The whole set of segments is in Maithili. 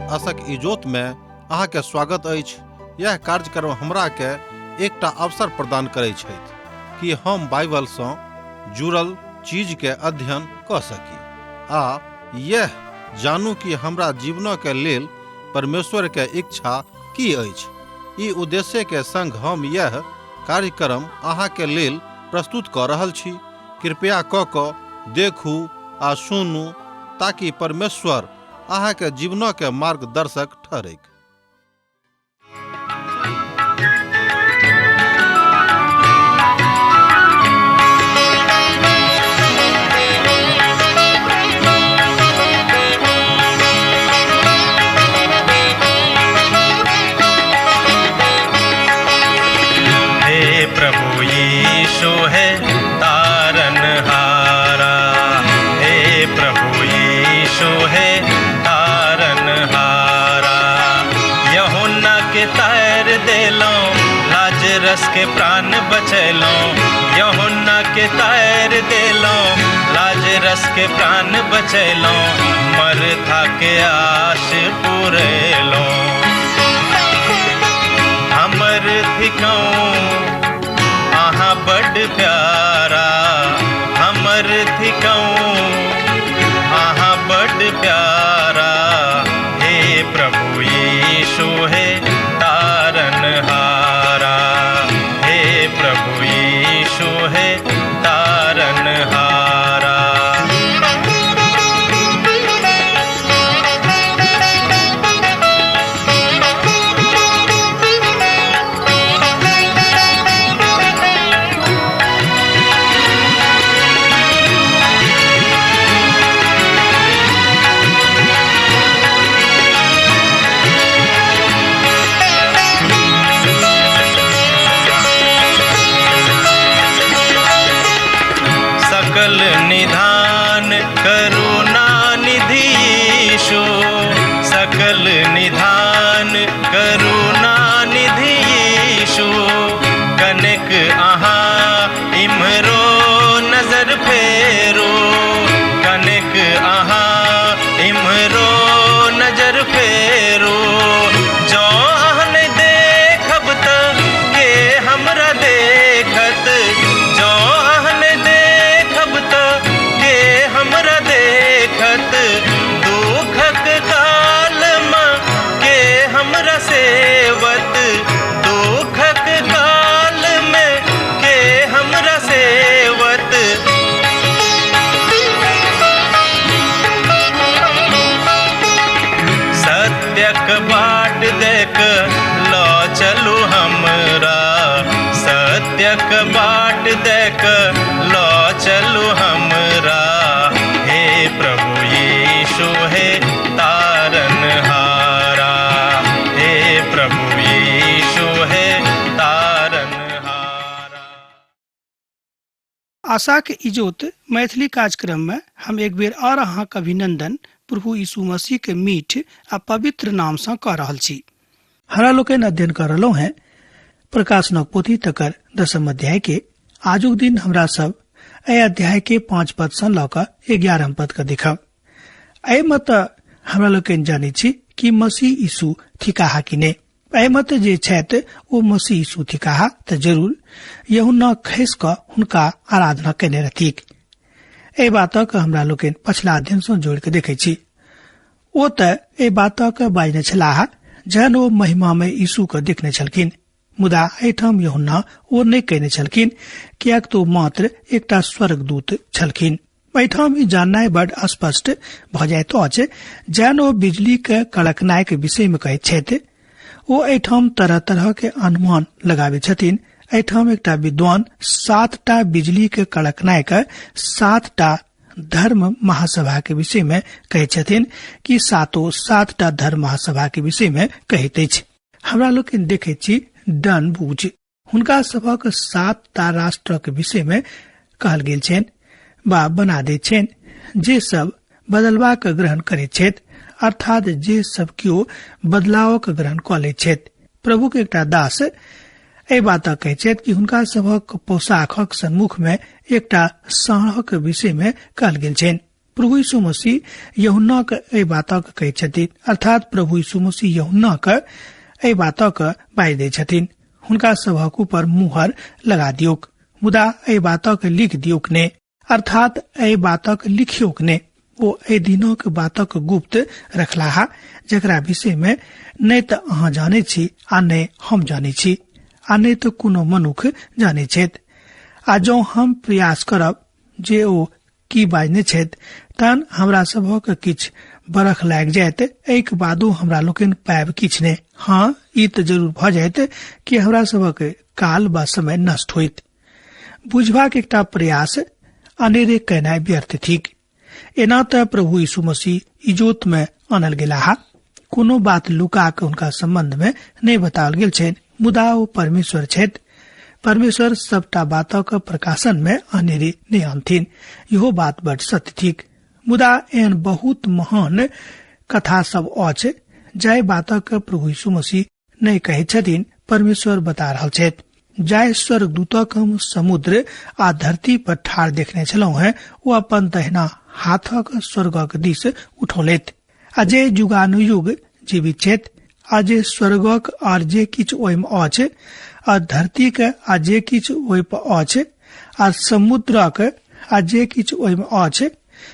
आशक इजोत में अहाँ के स्वागत अछि। यह कार्यक्रम हमरा के एकटा अवसर प्रदान करै छथि कि हम बाइबल सँ जुड़ल चीज के अध्ययन कऽ सकी आ यह जानू कि हमरा जीवन के लेल परमेश्वर के इच्छा की अछि। ई उद्देश्य के संग हम यह कार्यक्रम अहाँ के लेल प्रस्तुत कऽ रहल छी। कृपया कऽ कऽ देखू आ सुनू ताकि परमेश्वर अहाँ के जीवन के मार्गदर्शक ठहरैक। हे प्रभु यीशु है तारन हारा, हे प्रभु यीशु है तारन हारा। यहुन्ना के तार देलो, लाजरस के प्राण बचैलो। यहुन्ना के तार देलो, लाजरस के प्राण बचैलो। मरथा के आश पुरेलो। हमर थिकौं अहाँ बड प्यारा, हमर थिकौं अहाँ बड प्यारा। हे प्रभु यीशु हे तारन हारा, हे प्रभु यीशु हे तारन हारा। सकल निधान करुणा निधि यीशु, सकल निधान करुणा निधि यीशु। कनक अहाँ इम्हरो नजर फेरो, कनक अहाँ इम्हरो नजर फेरो। जँ अहाँ नहि देखब त के हमरा देखत, जँ अहाँ नहि देखब त के हमरा देखत। दुखक काल मे के हमरा सेवत, दुखक काल मे के हमरा सेवत। सत्यक बाट देख ल चलू हमरा, सत्यक बाट देख ल चलू हमरा। हे प्रभु यीशु हे तारन हारा, हे प्रभु यीशु हे तारन हारा। आशाक इजोत मैथिली कार्यक्रम में हम एक बेर और अहाँक अभिनंदन प्रभु यीशु मसीह के मीठ आ पवित्र नाम सँ कऽ रहल छी। हमरा लोकनि अध्ययन कऽ रहलहुँ हैं प्रकाशनक पोथी तकर 10 अध्याय के। आजुक दिन हमरा सब एहि अध्याय के 5 पद सँ लऽ कऽ 11 पद के देखब। एहिमे तऽ हमरा लोकनि जानै छी कि मसीह यीशु थिकाहा कि नहि। एहिमे तऽ जे छथि ओ मसीह यीशु थिकाहा तऽ जरूर यूहन्ना खसि कऽ हुनका आराधना केने रहथिक। एहि बातक हमरा लोकनि पछिला अध्ययन सँ जोड़ि कऽ देखै छी। ओ तऽ एहि बातक बाजने छलाह जहन ओ महिमा मे यीशु के देखने छलखिन, मुदा एहिठाम यूहन्ना ओ नहि कहने छलखिन, किएक तऽ ओ मात्र एकटा स्वर्गदूत छलखिन। एहिठाम ई जाननाइ बड स्पष्ट भऽ जाइत अछि। जहन ओ बिजली के कड़कनाइ के विषय मे कहैत छथि, ओ एहिठाम तरह तरह के अनुमान लगाबै छथिन। एहिठाम एकटा विद्वान 7टा बिजली के कड़कनाइ के 7टा धर्म महासभा के विषय मे कहैत छथिन कि सातो 7टा धर्म महासभा के विषय मे कहैत अछि। हमरा लोकनि देखैत छी डन बूझ हुनका सभक 7टा राष्ट्रक विषय मे कहल गेल छनि बा बना दैत छनि जे सब बदलबाक ग्रहण करैत छथि, अर्थात जे सब केओ बदलावक ग्रहण कऽ लैत छथि। प्रभुक एकटा दास एहि बातक कहैत छथि कि हुनका सभक पोशाखक सन्मुख मे एकटा साँढ़क विषय मे कहल गेल छनि। प्रभु यीशु मसीह यूहन्नाक एहि बातक कहैत छथिन, अर्थात प्रभु यीशु मसीह यूहन्नाक एहि बातक बाजि दैत छथिन, हुनका सभक ऊपर मुहर लगा दियौक, मुदा एहि बातक लिख दियौक ने, अर्थात एहि बातक लिखियौक ने। ओ एहि दिनक बातक गुप्त रखलाहा, जकरा विषय में नहि तऽ अहाँ जानै छी आ नहि हम जानै छी आ नहि तऽ कोनो मनुख जानै छथि। आ जँ हम प्रयास करब जे ओ की बाजने छथि तहन हमरा सभक किछु बरख लागि जायत, एहिके बादो हमरा लोकनि पायब किछु नहि। हाँ, ई तऽ जरूर भऽ जायत कि हमरा सभक काल वा समय नष्ट होइत। बुझबाक एकटा प्रयास अनेरे केनाइ व्यर्थ थिक। एना तऽ प्रभु यीशु मसीह इजोत में आनल गेलाह, कोनो बात लुका के हुनका संबंध में नहि बताओल गेल छनि, मुदा ओ परमेश्वर छथि। परमेश्वर सबटा बातक प्रकाशन में अनेरे नहि आनथिन, इहो बात बड सत्य थिक। मुदा एहन बहुत महान कथा सब अछि जाहि बातक प्रभु यीशु मसीह नहि कहैत छथिन, परमेश्वर बता रहल छथि। जाहि स्वर्गदूतक हम समुद्र आ धरती पर ठाढ़ देखने छलहुँ हैं, ओ अपन दहिना हाथक स्वर्गक दिस उठौलथि, आ जे युगानुयुग जीवित छथि, आ जे स्वर्गक आर जे किछु ओहिमे अछि, आ धरतीक आ जे किछु ओहि पर अछि, आ समुद्रक आ जे किछु ओहिमे अछि,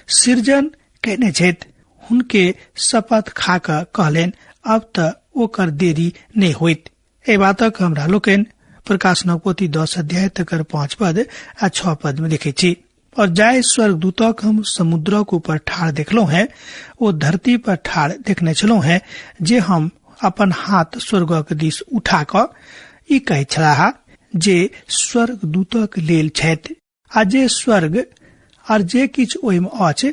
सृजन कयने छथि, हुनके शपथ खा कऽ कहलनि, अब तऽ ओकर देरी नहि होइत। एहि बातक हमरा लोकनि प्रकाशनक पोथी 10 अध्याय तकर 5 पद आ 6 पद में देखै छी। और जाहि स्वर्गदूतक हम समुद्रक ऊपर ठाढ़ देखलहुँ हैं, ओ धरती पर ठाढ़ देखने छलहुँ हैं, जे हम अपन हाथ स्वर्गक दिस उठा कऽ ई कहैत छलाह जे स्वर्गदूतक लेल छथि, आ जे स्वर्ग आर जे किछु ओहिमे अछि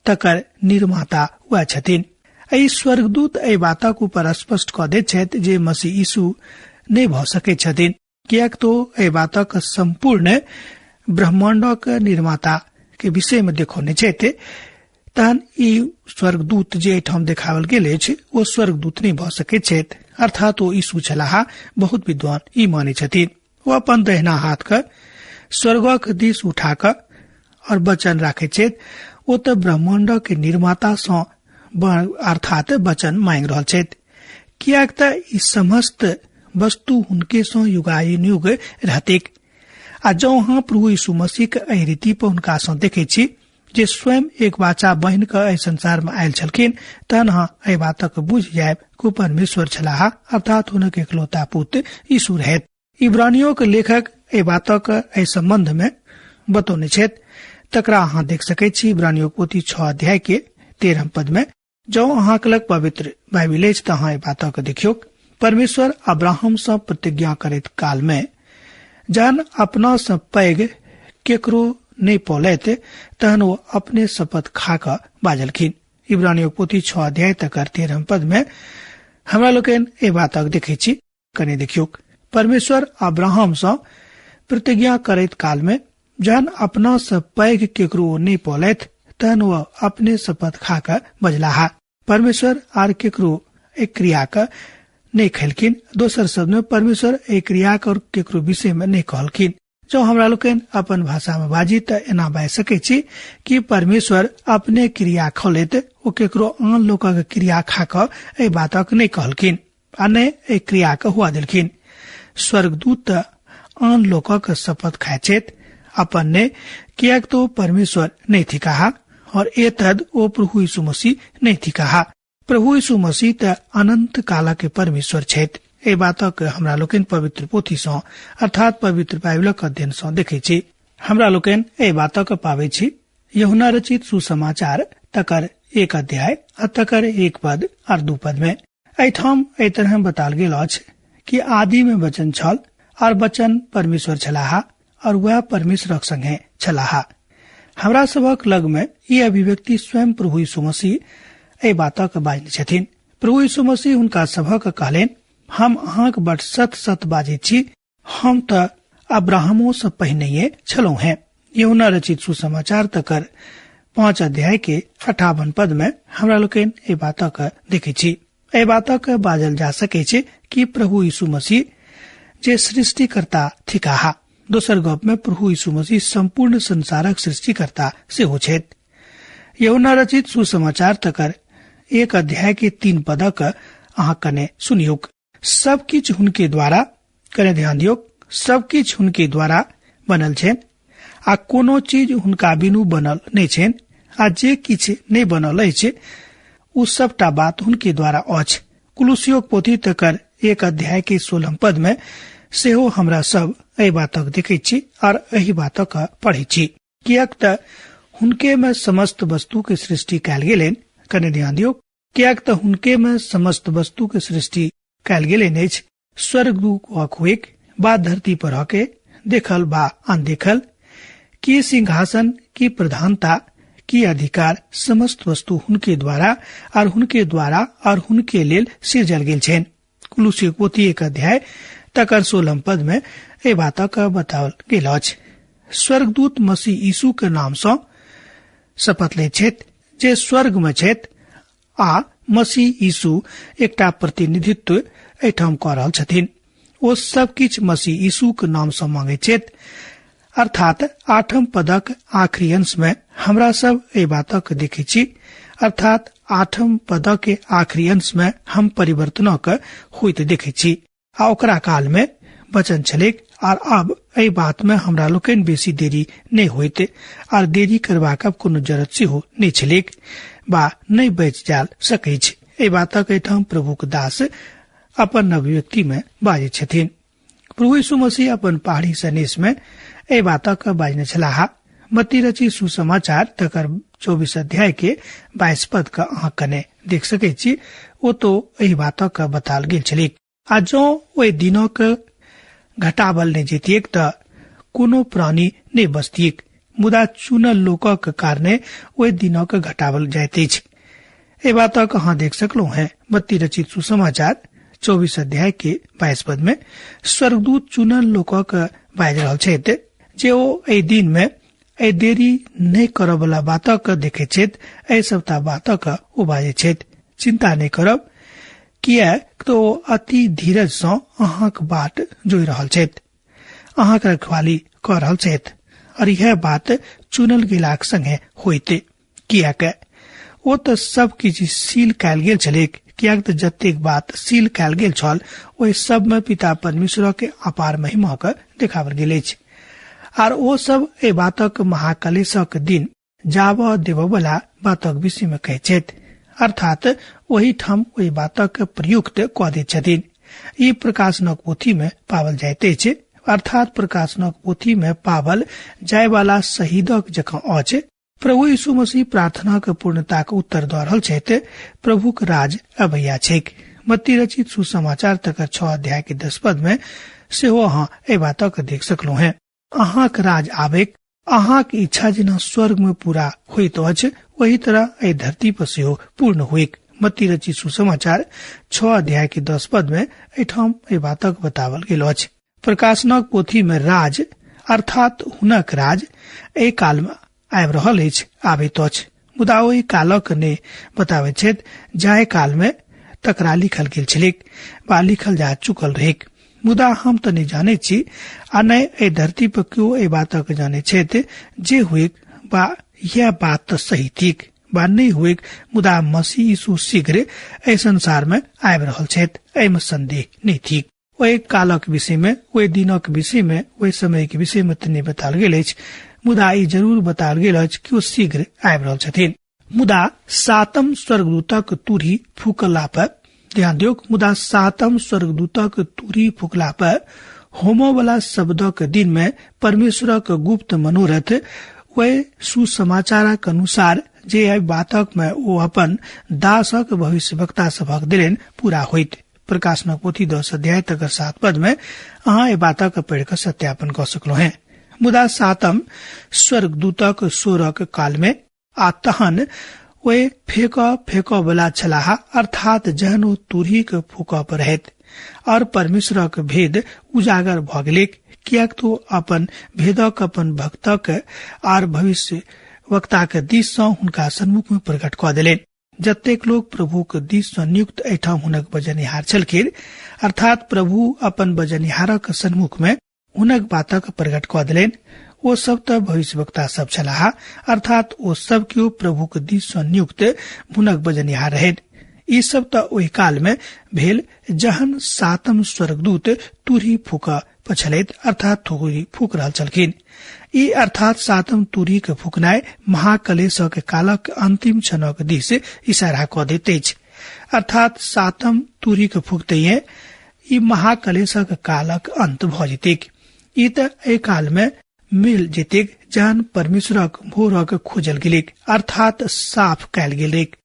तकर निर्माता वएह छथिन। एहि स्वर्गदूत एहि बातक ऊपर स्पष्ट कऽ दैत छथि जे मसीह यीशु नहि भऽ सकैत छथिन, किएक तो एहि बातक सम्पूर्ण ब्रह्मांडक निर्माता के विषय में देखौने छथि। तहन ई स्वर्गदूत जे एहिठाम देखाओल गेल अछि ओ स्वर्गदूत नहि भऽ सकैत छथि, अर्थात ओ यीशु छलाह। बहुत विद्वान ई मानै छथिन। ओ अपन दहिना हाथ के स्वर्गक दिस उठा कऽ और वचन राखैत छथि। ओ तऽ ब्रह्मांडक निर्माता सँ अर्थात वचन मांगि रहल छथि, किएक तऽ ई समस्त वस्तु हुनके सँ युगानुयुग रहतैक। आ जँ अहाँ प्रभु यीशु मसीह के एहि रीति पर हुनका सँ देखै छी जे स्वयं एक वाचा बहिन के एहि संसार में आयल छलखिन, तहन अहाँ एहि बातक बुझि जायब कि परमेश्वर छलाह, अर्थात हुनक एकलौता पुत्र यीशु रहैत। इब्रानियों के लेखक एहि बातक एहि संबंध में बतौने छथि, तकरा अहाँ देख सकैत छी इब्रानियों पोथी 6 अध्याय के 13 पद में। जँ अहाँक लग पवित्र बाइबिल अछि तऽ अहाँ एहि बातक देखियौक। परमेश्वर अब्राहम सँ प्रतिज्ञा करैत काल में जहन अपना सँ पैघ केकरो नहि पौलथि, तहन ओ अपने शपथ खा कऽ बाजलखिन। इब्रानियों पोथी 6 अध्याय तकर 13 पद में हमरा लोकनि एहि बातक देखै छी। कने देखियौक, परमेश्वर अब्राहम सँ प्रतिज्ञा करैत काल में जहन अपना सँ पैघ केकरो नहि पौलथि, तहन ओ अपने शपथ खा कऽ बजलाह। परमेश्वर आर केकरो एहि क्रिया के नहि खेलखिन। दोसर शब्द में परमेश्वर एहि क्रिया के और केकरो विषय में नहि कहलखिन। जँ हमरा लोकनि अपन भाषा में बाजी तऽ एना बाजि सकै छी कि परमेश्वर अपने क्रिया खोलैत ओ केकरो आन लोकक क्रिया खा कऽ एहि बातक नहि कहलखिन आ नहि एहि क्रिया के हुआ देलखिन। स्वर्गदूत तऽ आन लोकक शपथ खाइ छथि, अपन नहि, किएक तऽ ओ परमेश्वर नहि थिकाह और एतद ओ प्रभु यीशु मसीह नहि थिकाह। प्रभु यीशु मसीह तऽ अनंत कालक परमेश्वर छथि। एहि बातक हमरा लोकनि पवित्र पोथी सँ अर्थात पवित्र बाइबलक अध्ययन सँ देखै छी। हमरा लोकनि एहि बातक पाबै छी यूहन्ना रचित सुसमाचार तकर 1 अध्याय आ तकर 1 पद और 2 पद में। एहिठाम एहि तरह बताल गेल अछि कि आदि में वचन छल और वचन परमेश्वर छलाह और वह परमेश्वरक संगे छलाह। हमरा सभक लग में ई अभिव्यक्ति स्वयं प्रभु यीशु मसीह एहि बातक बाजने छथिन। प्रभु यीशु मसीह हुनका सभक कहलनि, हम अहाँक बड सत सत बाजै छी, हम तऽ अब्राहमो सँ पहिनहिए छलहुँ हेँ। यूहन्ना रचित सुसमाचार तकर 5 अध्याय के 58 पद में हमरा लोकनि एहि बातक देखै छी। एहि बातक बाजल जा सकै छै कि प्रभु यीशु मसीह जे सृष्टिकर्ता थिकाह। दोसर गप में प्रभु यीशु मसीह संपूर्ण संसारक सृष्टिकर्ता सेहो छथि। यूहन्ना रचित सुसमाचार तकर 1 अध्याय के 3 पदक अहाँ कने सुनियोक। सब किछु हुनके द्वारा, कने ध्यान दियौ, सब किछु हुनके द्वारा बनल छनि आ कोनो चीज हुनका बिनु बनल नहि छनि, आ जे किछु नहि बनल अछि ओ सबटा बात हुनके द्वारा अछि। कुलुसियोक पोथी तकर 1 अध्याय के 16 पद में सेहो हमरा सब एहि बातक देखैत छी और एहि बातक पढ़ै छी, किएक त हुनके में समस्त वस्तु के सृष्टि कयल गेलनि। कने ध्यान दियौ, किएक त हुनके में समस्त वस्तु के सृष्टि कयल गेलनि अछि, स्वर्गदूत होइक बा धरती पर हके, देखल बा अनदेखल, की सिंहासन की प्रधानता की अधिकार, समस्त वस्तु हुनके द्वारा और हुनके द्वारा और हुनके लेल सिरजल गेल छनि। कुलुसी पोथी 1 अध्याय तकर 16 पद में एहि बातक बताओल गेल अछि। स्वर्गदूत मसीह यीशु के नाम सँ शपथ लैत छथि जे स्वर्ग में छथि, आ मसीह यीशु एकटा प्रतिनिधित्व एहिठाम कऽ रहल छथिन। ओ सब किछु मसीह यीशु के नाम सँ मांगैत छथि। अर्थात 8 पदक आखिरी अंश में हमरा सब एहि बातक देखै छी, अर्थात 8 पदक के आखिरी अंश में हम परिवर्तनक होइत देखै छी। आ ओकरा काल में वचन छलैक, और अब एहि बात में हमरा लोकनि बेसी देरी नहि होइत, और देरी करबाक कोनो जरूरत सेहो नहि छलैक बा नहि बचि जा सकैछ। एहि बातक एहिठाम प्रभुक दास अपन अभिव्यक्ति में बाजै छथिन। प्रभु यीशु मसीह अपन पहाड़ी सनेश में एहि बातक बाजने छलाह। मत्ती रचित सुसमाचार तकर 24 अध्याय के 22 पद का अहाँ कने देख सकै छी, ओ तो एहि बातक बताल गेल छलैक। आ जँ ओहि दिनक घटावल नहि जैतियैक त कोनो प्राणी नहि बचतियैक, मुदा चुनल लोकक कारणे ओहि दिनक घटावल जाइत अछि। एहि बातक अहाँ देख सकलहुँ हैं मत्ती रचित सुसमाचार 24 अध्याय के 22 पद में स्वर्गदूत चुनल लोकक बाजि रहल छथि जे ओ एहि दिन में एहि देरी नहि करऽ वाला बातक देखैत छथि। एहि सबटा बातक ओ बाजै छथि, चिंता नहि करब, किएक तो ओ अति धीरज सँ अहाँक बाट जोहि रहल छथि, अहाँक रखवाली कऽ रहल छथि। और यह बात चुनल गेलाक संगे होइत, किएक ओ तऽ सब किछु सील कयल गेल छलैक, किएक तऽ जतेक बात सील कयल गेल छल ओहि सब में पिता परमेश्वर के अपार महिमा के देखावल गेल अछि। आर ओ सब एहि बातक महाकलेशक दिन जाबऽ देबऽ वाला बातक विषय में कहै छथि, अर्थात ओहि ठाम ओहि बातक प्रयुक्त कऽ दैत छथिन। ई प्रकाशनक पोथी में पावल जाइत अछि, अर्थात प्रकाशनक पोथी में पावल जायवाला शहीदक जकाँ अछि। प्रभु यीशु मसीह प्रार्थनाक पूर्णताक उत्तर दऽ रहल छथि, प्रभुक राज अबैया छैक। मत्ती रचित सुसमाचार तकर 6 अध्याय के 10 पद में सेहो अहाँ एहि बातक देख सकलहुँ हैं। अहाँक राज आबैक, अहाँक इच्छा जेना स्वर्ग में पूरा होइत अछि ओही तरह एहि धरती पर सेहो पूर्ण होइक। मत्ती रचित सुसमाचार 6 अध्याय के 10 पद में एहिठाम एहि बातक बतावल गेल अछि। प्रकाशनक पोथी में राज अर्थात हुनक राज एहि काल में आबि रहल अछि, आबैत अछि, मुदा ओहि कालक नहि बताबैत छथि जाहि काल में तकरा लिखल गेल छलैक बा लिखल जा चुकल रहैक। मुदा हम तऽ नहि जानैत छी आ नहि एहि धरती पर केओ एहि बातक जानैत छथि जे होइक बा यह बात तऽ सही थिक बा नहि होइक, मुदा मसीह यीशु शीघ्र एहि संसार में आबि रहल छथि, एहिमे संदेह नहि थिक। ओहि कालक विषय में, ओहि दिनक विषय में, ओहि समय के विषय में तऽ नहि बताओल गेल अछि, मुदा ई जरूर बताओल गेल अछि कि ओ शीघ्र आबि रहल छथिन। मुदा 7म स्वर्गदूतक तुरही फूकला पर, ध्यान दियौ, मुदा 7म स्वर्गदूतक तुरही फूकला पर होमो वाला शब्दक दिन में परमेश्वरक गुप्त मनोरथ ओहि सुसमाचारक अनुसार जे एहि बातक में ओ अपन दासक भविष्यवक्ता सभक देलनि पूरा होइत। प्रकाशनक पोथी 10 अध्याय तकर 7 पद में अहाँ एहि बातक पढ़ि कऽ सत्यापन कऽ सकलहुँ हैं। मुदा 7म स्वर्गदूतक सोरक काल में आ तहन ओहि फेकऽ फेकऽ वाला छलाह, अर्थात जहन ओ तुरहीक फूकऽ पर रहैत और परमेश्वरक भेद उजागर भऽ गेलैक, किएक तो अपन भेदक अपन भक्तक आर भविष्य वक्ताक दिस सँ हुनका सन्मुख में प्रकट कऽ देलनि। जतेक लोक प्रभुक दिस सँ नियुक्त एहिठाम हुनक बजनिहार छलखिन, अर्थात प्रभु अपन बजनिहारक सन्मुख में हुनक बातक प्रकट कऽ देलनि, ओ सब तऽ भविष्यवक्ता सब छलाह, अर्थात ओ सब केओ प्रभुक दिस सँ नियुक्त हुनक बजनिहार रहैत। ई सब तऽ ओहि काल मे भेल जहन सातम स्वर्गदूत तुरही फूक पछलैत अर्थात तुरही फूक रहल छलखिन। ई अर्थात सातम तुरही के फूकनाइ महाकलेशक कालक अंतिम क्षणक दिस इशारा कऽ दैत अछि। अर्थात सातम तुरही के फूकते ई महाकलेशक कालक अंत भऽ जेतैक। ई तऽ एहि काल मे मिल जेतैक जहन परमेश्वरक भोरक खोजल गेलैक अर्थात साफ कयल गेलैक।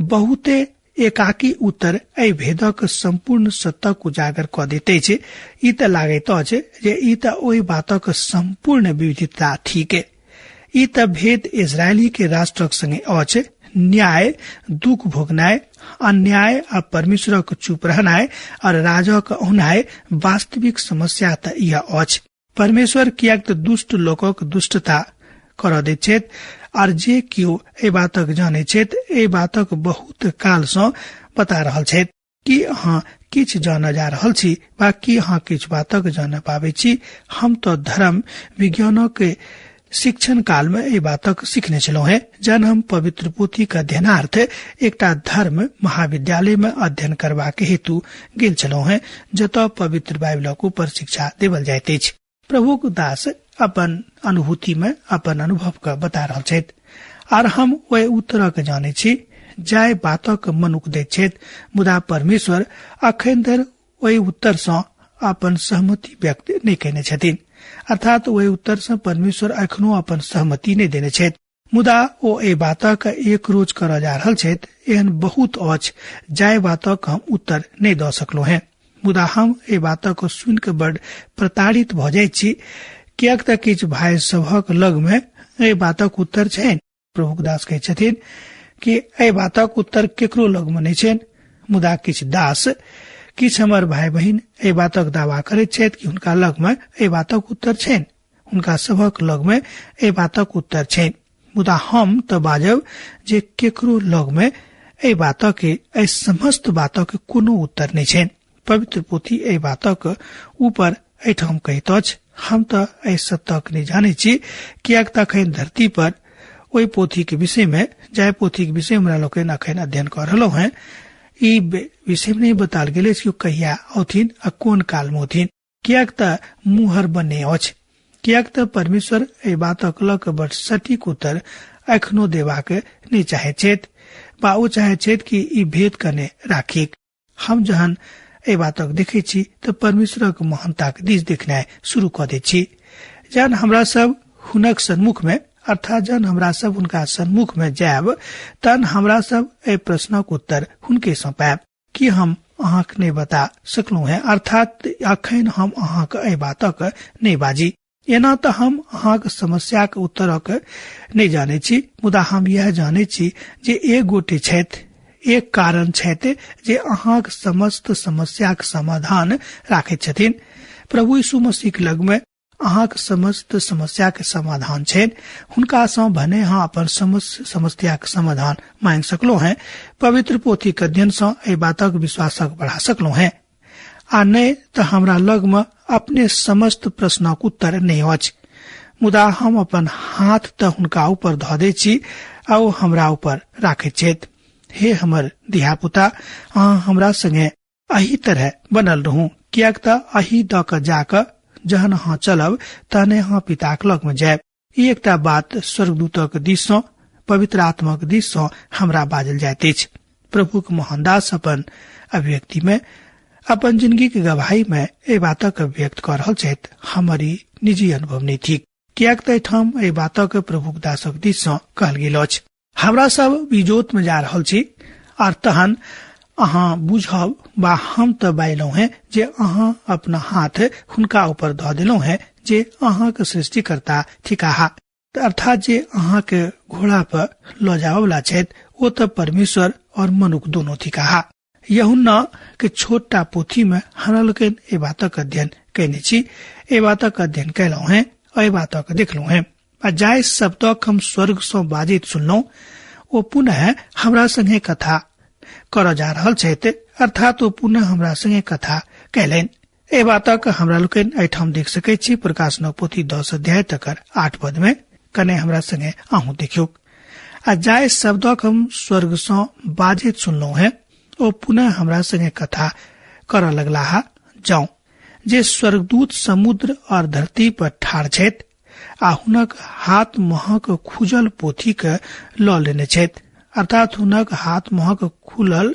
बहुते एकाकी उत्तर एहि भेदक संपूर्ण सत्यक उजागर कऽ दैत अछि। ई तऽ लागैत अछि जे ई तऽ ओहि बातक संपूर्ण विविधता थिक। ई तऽ भेद इजरायली के राष्ट्रक संगे अछि। न्याय, दुख भोगनाय, अन्याय आ परमेश्वरक चुप रहनाय और राजक औनाय वास्तविक समस्या तऽ यह अछि। परमेश्वर किएक तऽ दुष्ट लोकक दुष्टता करऽ दैत छथि आर जे केओ एहि बातक जानै छथि एहि बातक बहुत काल सँ बता रहल छथि। की अहाँ किछु जानऽ जा रहल छी वा की अहाँ किछु बातक जानऽ पाबै छी? हम तऽ धर्म विज्ञानक शिक्षण काल में एहि बातक सीखने छलहुँ हेँ, जहन हम पवित्र पोथीक अध्ययनार्थ एकटा धर्म महाविद्यालय में अध्ययन करबाक हेतु गेल छलहुँ हेँ, जतऽ पवित्र बाइबलक ऊपर शिक्षा देवल जाइत अछि। प्रभुक दास अपन अनुभूति में अपन अनुभव के बता रहल छथि आर हम ओहि उत्तरक जानै छी जाहि बातक मनुख दैत छथि, मुदा परमेश्वर अखन धरि ओहि उत्तर सँ अपन सहमति व्यक्त नहि कयने छथिन। अर्थात ओहि उत्तर सँ परमेश्वर एखनो अपन सहमति नहि देने छथि, मुदा ओ एहि बातक एक रोज करऽ जा रहल छथि। एहन बहुत अछि जाहि बातक हम उत्तर नहि दऽ सकलहुँ हेँ, मुदा हम एहि बातक सुनि कऽ बड प्रताड़ित भऽ जाइत छी, किएक तऽ किछु भाय सभक लग मे एहि बातक उत्तर छनि। प्रभुक दास कहै छथिन कि एहि बातक उत्तर केकरो लग मे नहि छनि, मुदा किछु दास, किछु हमर भाय बहिन एहि बातक दावा करैत छथि कि हुनका लग मे एहि बातक उत्तर छनि, हुनका सभक लग मे एहि बातक उत्तर छनि। मुदा हम तऽ बाजब जे केकरो लग मे एहि बातक, एहि समस्त बातक कोनो उत्तर नहि छनि। पवित्र पोथी एहि बातक ऊपर एहिठाम कहैत अछि। हम तऽ एहि सत्यक नहि जानै छी, किएक तऽ अखन धरती पर ओहि पोथी के विषय में, जाहि पोथी के विषय हमरा लोकनि अखन अध्ययन कऽ रहलहुँ हेँ, ई विषय में नहि बताल गेल अछि कि ओ कहिया औथिन आ कोन काल में औथिन, किएक तऽ मुहर बने अछि। किएक तऽ परमेश्वर एहि बातक लऽ कऽ बड सटीक उत्तर एखनो देबाक नहि चाहैत छथि, वा ओ चाहैत छथि कि ई भेद कने राखीक। हम जहन एहि बातक देखै छी तऽ परमेश्वरक महानताक दिस देखनाइ शुरू कऽ दैत छी। जहन हमरा सब हुनक सन्मुख में, अर्थात जहन हमरा सब हुनका सन्मुख में जायब, तहन हमरा सब एहि प्रश्नक उत्तर हुनके सँ पायब कि हम अहाँक नहि बता सकलहुँ हेँ, अर्थात अखन हम अहाँक एहि बातक नहि बाजी। एना तऽ हम अहाँक समस्याक उत्तरक नहि जानै छी, मुदा हम इएह जानै छी जे एक गोटे छथि, एक कारण छथि जे अहाँक समस्त समस्याक समाधान राखैत छथिन। प्रभु यीशु मसीहक लगमे अहाँक समस्त समस्याक समाधान छनि। हुनका सँ भने अहाँ अपन समस्त समस्याक समाधान मांगि सकलहुँ हेँ, पवित्र पोथीक अध्ययन सँ एहि बातक विश्वासक बढ़ा सकलहुँ हेँ, आ नहि तऽ हमरा लगमे अपने समस्त प्रश्नक उत्तर नहि अछि, मुदा हम अपन हाथ तऽ हुनका ऊपर धऽ दैत छी आ ओ हमरा ऊपर राखैत छथि। हे हमर धियापुता, अहाँ हमरा संगे एहि तरह बनल रहू, किएक तऽ एहि दऽ कऽ जाकऽ जहन अहाँ चलब तहने अहाँ पिताक लगमे जायब। ई एकटा बात स्वर्गदूतक दिस सँ, पवित्र आत्माक दिस सँ हमरा बाजल जाइत अछि। प्रभुक मोहनदास अपन अभिव्यक्ति में, अपन जिंदगी के गवाही में एहि बातक व्यक्त कऽ रहल छथि। हमर ई निजी अनुभव नहि थिक, किएक तऽ एहिठाम एहि बातक प्रभुक दासक दिस सँ कहल गेल अछि। हमरा सब विजोत में जा रहल छी आर तहन अहाँ बुझब वा हम तऽ बाजलहुँ हेँ जे अहाँ अपना हाथ हुनका ऊपर धऽ देलहुँ हेँ जे अहाँक सृष्टिकर्ता थिकाह, अर्थात जे अहाँके घोड़ा पर लऽ जाबऽवला छथि ओ तऽ परमेश्वर और मनुख दोनों थिकाह। यूहन्ना के छोटा पोथी में हमरा लोकनि एहि बातक अध्ययन कयने छी, एहि बातक अध्ययन कयलहुँ हेँ, एहि बातक देखलहुँ हेँ। आ जाहि शब्दक हम स्वर्ग सँ बाजैत सुनलहुँ ओ पुनः हमरा संगे कथा करऽ जा रहल छथि, अर्थात ओ पुनः हमरा संगे कथा कयलनि। एहि बातक हमरा लोकनि एहिठाम देख सकैत छी प्रकाशनक पोथी 10 अध्याय तकर 8 पद में। कने हमरा संगे अहूँ देखियौ। आ जाहि शब्दक हम स्वर्ग सँ बाजैत सुनलहुँ हेँ ओ पुनः हमरा संगे कथा करऽ लगलाह, जाउ जे स्वर्गदूत समुद्र और धरती पर ठाढ़ छथि आ हुनक हाथ महक खुजल पोथी के लऽ लेने छथि, अर्थात हुनक हाथ महक खुलल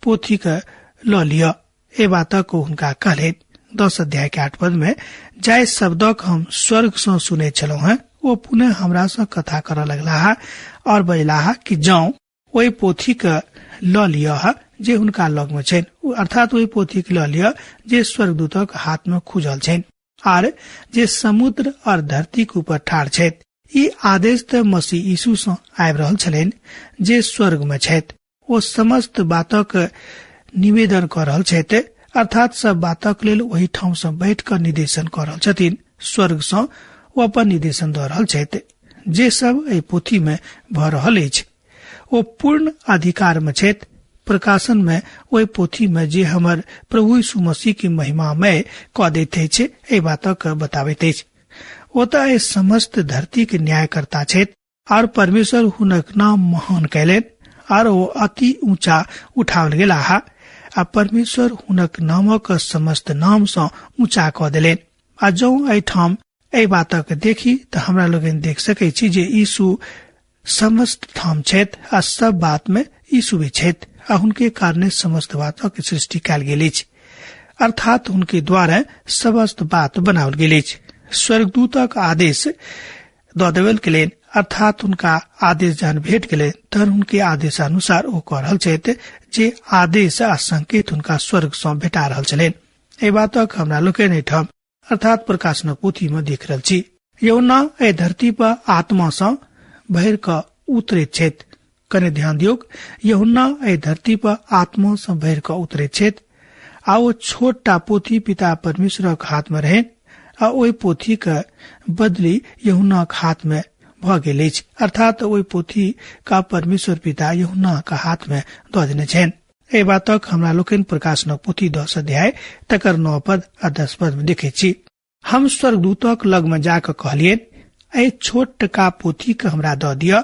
पोथी के लऽ लिअ। एहि बातक ओ हुनका कहलथि। 10 अध्याय के 8 पद में जाहि शब्दक हम स्वर्ग सँ सुनै छलहुँ हेँ ओ पुनः हमरा सँ कथा करऽ लगलाह और बजलाह कि जाउ ओहि पोथी के लऽ लिअ जे हुनका लग में छनि, अर्थात ओहि पोथी के लऽ लिअ जे स्वर्गदूतक हाथ में खुजल छनि आर जे समुद्र और धरती के ऊपर ठाढ़ छथि। ई आदेश तऽ मसीह यीशु सँ आबि रहल छलनि जे स्वर्ग में छथि। ओ समस्त बातक निवेदन कऽ रहल छथि, अर्थात सब बातक लेल ओहि ठाम सँ बैठ कऽ निदेशन कऽ रहल छथिन। स्वर्ग सँ ओ अपन निदेशन दऽ रहल छथि। जे सब एहि पोथी में भऽ रहल अछि ओ पूर्ण अधिकार में छथि। प्रकाशन में ओहि पोथी में जे हमर प्रभु यीशु मसीह के महिमामय कऽ दैत अछि एहि बातक बताबैत अछि। ओ तऽ एहि समस्त धरती के न्यायकर्ता छथि आर परमेश्वर हुनक नाम महान कयलनि आर ओ अति ऊंचा उठाओल गेलाह आ परमेश्वर हुनक नामक समस्त नाम सँ ऊंचा कऽ देलनि। आ जौं एहिठाम एहि बातक देखी तऽ हमरा लोकनि देख सकै छी जे यीशु समस्त ठाम छथि आ सब बात में यीशुवे छथि आ हुनके कारणे समस्त बातक सृष्टि कयल गेल अछि, अर्थात हुनके द्वारा समस्त बात बनाओल गेल अछि। स्वर्गदूतक आदेश दऽ देबल गेलनि, अर्थात हुनका आदेश जहन भेट गेलनि तहन हुनके आदेशानुसार ओ कऽ रहल छथि जे आदेश आ संकेत हुनका स्वर्ग सँ भेटा रहल छलनि। एहि बातक हमरा लोकनि एहिठाम अर्थात प्रकाशनक पोथी में देख रहल छी। यौना एहि धरती पर आत्मा सँ भरि कऽ उतरैत छथि। कने ध्यान दियौक, यहुन्ना एहि धरती पर आत्मा सँ भरि कऽ उतरैत छथि आ ओ छोट टा पोथी पिता परमेश्वरक हाथ में रहनि आ ओहि पोथी के बदली यहुन्नाक हाथ में भऽ गेल अछि, अर्थात ओहि पोथी का परमेश्वर पिता यहुन्नाक हाथ में दऽ देने छनि। एहि बातक हमरा लोकनि प्रकाशनक पोथी 10 अध्याय तकर 9 पद आ 10 पद में देखैत छी। हम स्वर्गदूतक लग में जाकऽ कहलियनि, एहि छोट टका पोथी के हमरा दऽ दिअ।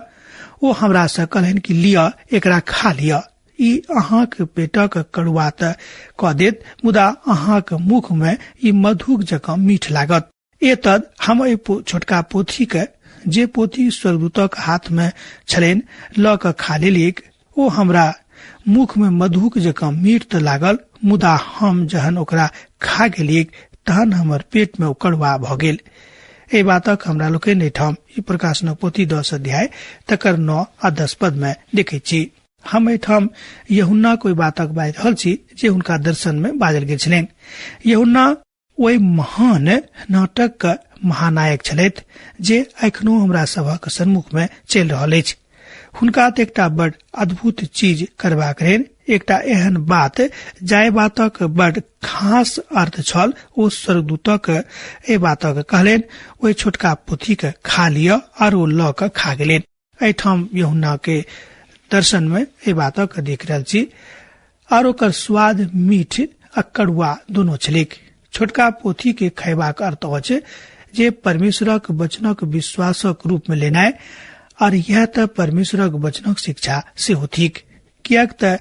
ओ हमरा सँ कहलनि कि लिअ, एकरा खा लिअ, ई अहाँक पेटक कड़ुआ तऽ कऽ देत, मुदा अहाँक मुख में ई मधुक जकाँ मीठ लागत। एतद हम एहि छोटका पोथी के, जे पोथी स्वर्गदूतक हाथ में छलनि, लऽ कऽ खा लेलियैक। ओ हमरा मुख में मधुक जकाँ मीठ तऽ लागल, मुदा हम जहन ओकरा खा गेलियैक तहन हमर पेट में ओ कड़ुआ भऽ गेल। एहि बातक हमरा लोकनि एहिठाम ई प्रकाशनक पोथी 10 अध्याय तकर 9 आ 10 पद में देखैत छी। हम एहिठाम यहुन्नाक ओहि बातक बाजि रहल छी जे हुनका दर्शन में बाजल गेल छलनि। यहुन्ना ओहि महान नाटक के महानायक छलथि जे एखनो हमरा सभक सन्मुख में चलि रहल अछि। हुनका तऽ एकटा बड़ अद्भुत चीज करबाक रहनि, एकटा एहन बात जाहि बातक बड़ खास अर्थ छल। ओ स्वर्गदूतक एहि बातक कहलनि, ओहि छोटका पोथी के खा लिअ, आर ओ लऽ कऽ खा गेलनि। एहिठाम यहुन्ना के दर्शन में एहि बातक देख रहल छी। आर ओकर स्वाद मीठ आ कड़ुआ दोनों छलैक। छोटका पोथी के खयबाक अर्थ अछि जे परमेश्वरक वचनक विश्वासक रूप में लेनाइ, और यह तऽ परमेश्वरक वचनक शिक्षा सेहो थिक। किएक तऽ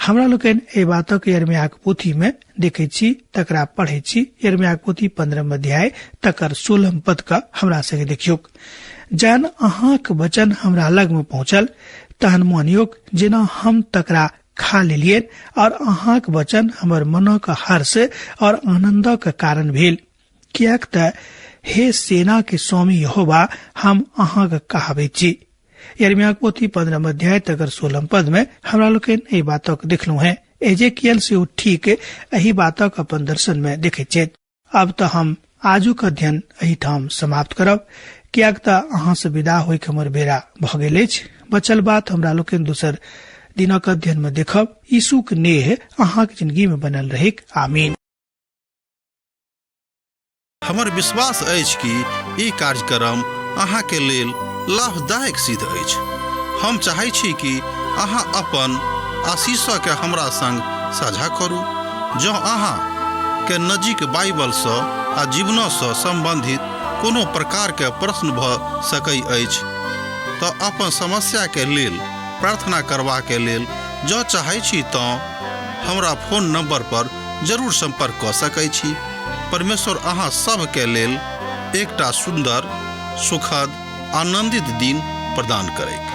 हमरा लोकनि एहि बातक यिर्मयाहक पोथी में देखैत छी, तकरा पढ़ैत छी। यिर्मयाहक पोथी 15 अध्याय तकर 16 पद का हमरा संगे देखियौक। जहन अहाँक वचन हमरा लग में पहुँचल तहन मानियौक जेना हम तकरा खा लेलियै, और अहाँक वचन हमर मनक हर्ष और आनंदक कारण भेल। किएक तऽ हे सेना के स्वामी यहोवा, हम अहाँक कहाबैत छी। यिर्मयाहक पोथी 15 अध्याय तकर 16 पद में हमरा लोकनि एहि बातक देखलहुँ हेँ। एजेकियल सेहो ठीक एहि बातक अपन दर्शन में देखैत छथि। अब तऽ हम आजुक अध्ययन एहिठाम समाप्त करब, किएक तऽ अहाँ सँ विदा होइक हमर बेरा भऽ गेल अछि। बचल बात हमरा लोकनि दोसर दिनक अध्ययन में देखब। यीशुक नेह अहाँक जिंदगी में बनल रहैक। आमीन। हमर विश्वास अछि कि ई कार्यक्रम अहाँके लेल लाभदायक सिद्ध अछि। हम चाहै छी कि अहाँ अपन आशीषके हमरा संग साझा करू। जँ अहाँ के नजीक बाइबलसँ आ जीवनसँ सम्बन्धित कोनो प्रकारके प्रश्न भऽ सकै अछि तऽ अपन समस्याके लेल प्रार्थना करबाके लेल जँ चाहै छी तँ हमरा फोन नंबर पर जरूर संपर्क कऽ सकै छी। परमेश्वर अहाँ सभके लेल एकटा सुन्दर, सुखद, आनंदित दिन प्रदान करैक।